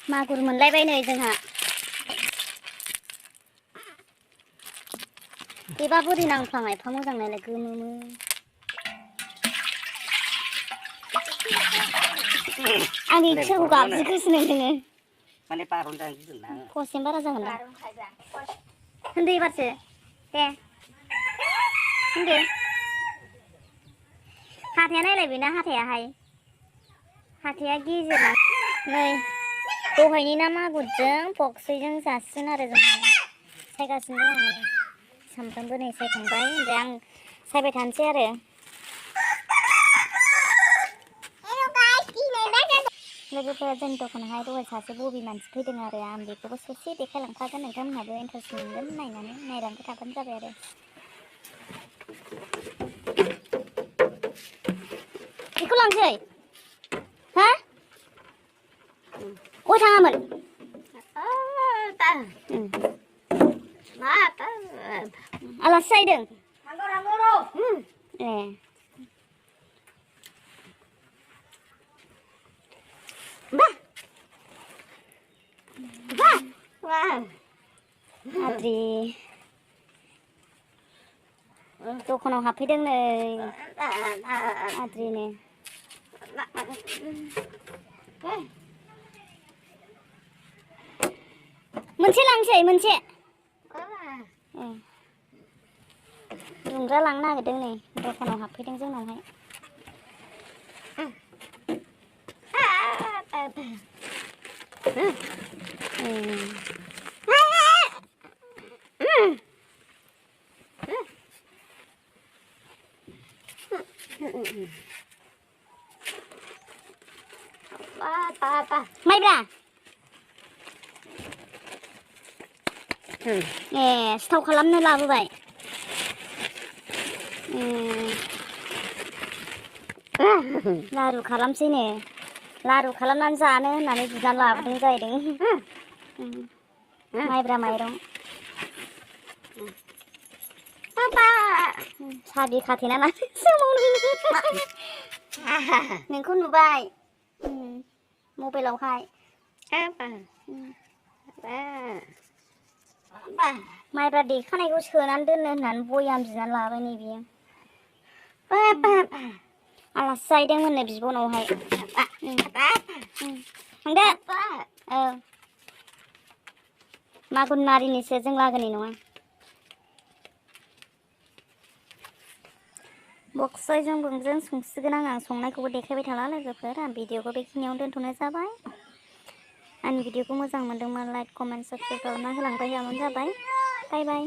मागुर मोनलायबाय नै जोंहा बेबा बोरै नांफ्लाङा एफा मोजां नायलाय गोमोमो आंनि सोरखौ गाबज्रिखोसो नोङो माने बारहुंखा गिदिरना पसेन बारा जागोन दा होनदो एबारसो दे होनदो हाथाया नायलाय बेना हाथाया गेजेरना नै दहायनि ना मागुरजों फक्सैजों जासिगोन आरो जों सायगासिनो दं आं सामफ्रामबो नै सायखांबाय ओमफ्राय आं सायबाय थानोसै आरो लोगोफोरा जोंनि दखानावहाय दहाय सासे बबि मानसि फैदों आरो आं बेखौबो ससे देखायलांखागोन नोंथांमोनहाबो इन्टारेस्ट मोनगोन नायनानै नायलांबाय थाबानो जाबाय आरो बेखौ लांसै हा अय थाङामोन आलासि जाहैदों ए आद्रि दखानाव हाबफैदों नै आद्रिनो मोनसे लांसै मोनसे दुंग्रा लांनो नागिरदों नै दखानाव हाबफैदों जोंनावहाय माइब्रा ए सिथाव खालामनो लाबोबाय लारु खालामसैनो लारु खालामनानै जानो होननानै बिनानै लाबोदों जाहैदों माइब्रा माइरं साबि खाथेना नोंखौ नुबाय मबाइलावहाय माइब्रा देखानायखौ सोनानै दोननो होननानै बयाम बिनानै लाबाय नै बियो आलासि जाहैदोंमोननो बिब'नावहाय थांदो औ मागुरमारिनिसो जों लागोनि नङा बक्सजों बुंजों संसिगोन आं संनायखौबो देखायबाय थाला लोगोफोर आं भिडिअखौ बेखिनियावनो दोनथ'नाय जाबाय आंनि भिडिअखौ मोजां मोनदोंमोन लाइक कमेन्ट साबस्क्राइब खालामना होलांबानो जाबाय बाय बाय